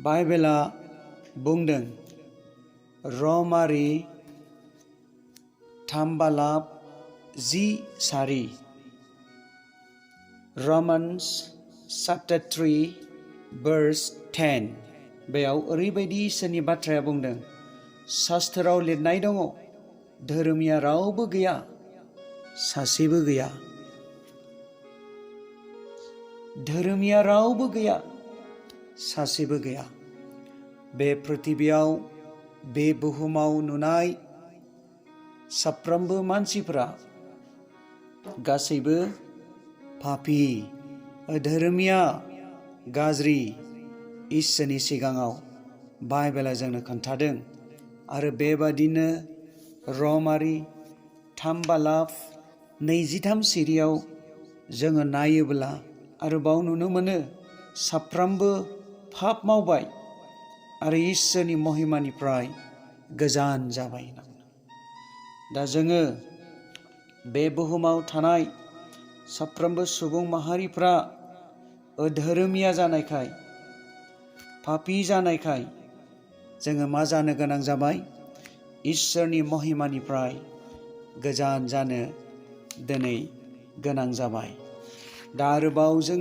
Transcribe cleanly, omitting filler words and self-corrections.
बाइबेला बुंदों रमारि 3:10 Romans chapter 3 verse 10 बेयाव ओरैबायदि इसोरनि बाथ्राया बुंदों शास्त्राव लिरनाय दङ धोरोमिया रावबो गैया सासेबो गैया धोरोमिया रावबो गैया सासेबो गैया बे पृथिबियाव बे बुहुमाव नुनाय साफ्रोमबो मानसिफोरा गासैबो पापी धोरोमिया गाज्रि इसोरनि सिगाङाव बाइबेला जोंनो खोन्थादों आरो बेबादिनो रमारि 3:23 जोङो नायोब्ला आरोबाव नुनो मोनो साफ्रोमबो पाप मावबाय आरो इसोरनि महिमानिफ्राय गोजान जाबाय। दा जोङो बे बुहुमाव थानाय साफ्रोमबो सुबुं माहारिफ्रा अधोरोमिया जानायखाय पापी जानायखाय जोङो मा जानो गोनां जाबाय इसोरनि महिमानिफ्राय गोजान जानो दिनै गोनां जाबाय। दा आरोबाव जों